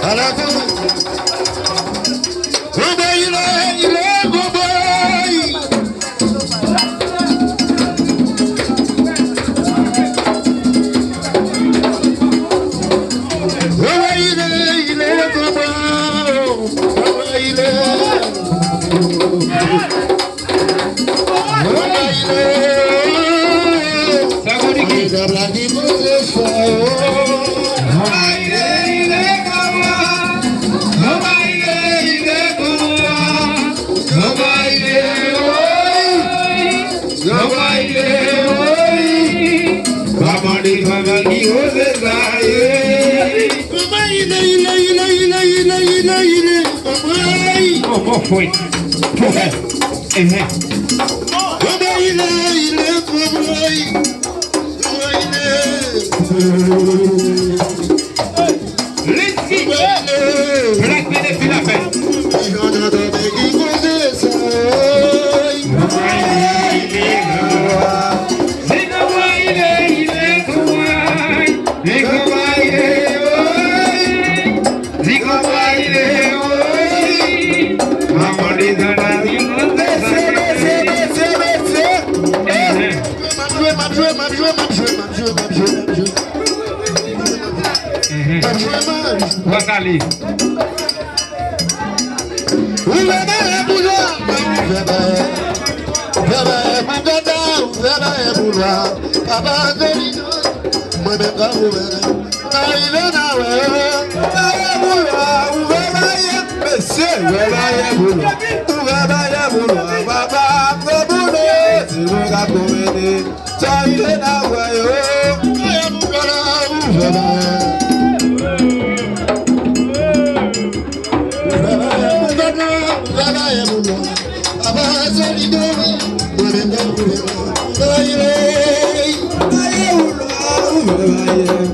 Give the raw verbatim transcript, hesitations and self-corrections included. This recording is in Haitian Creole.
Ala kou. Konbay, il est, il est konbay. Konbay, il est, il est konbay. Konbay, il est. Sa Godiki. Bon, bon, fwet. Fwet. Ehe. Let's go. Black Benefit la fèt. Ehe. Pase ale. Ouvè bèlè pou nou, ouvè bèlè. Ouvè bèlè pou Gada, ouvè bèlè pou nou. Papa Angelino, mwen menm ka ouvè. Ka rive nan wè, ouvè bèlè pou nou, ouvè bèlè. Mesye, ouvè bèlè pou nou. Ouvè bèlè pou nou. Papa, ouvè pou nou. Se nou k ap goumen. Sa rive nan wè yo. Fè bagay pou Gòdla, fè bagay pou Gòdla. Papa Solido, mwen menm nan pwouve mwen. Sa rive. Bagay pou Gòdla, fè bagay.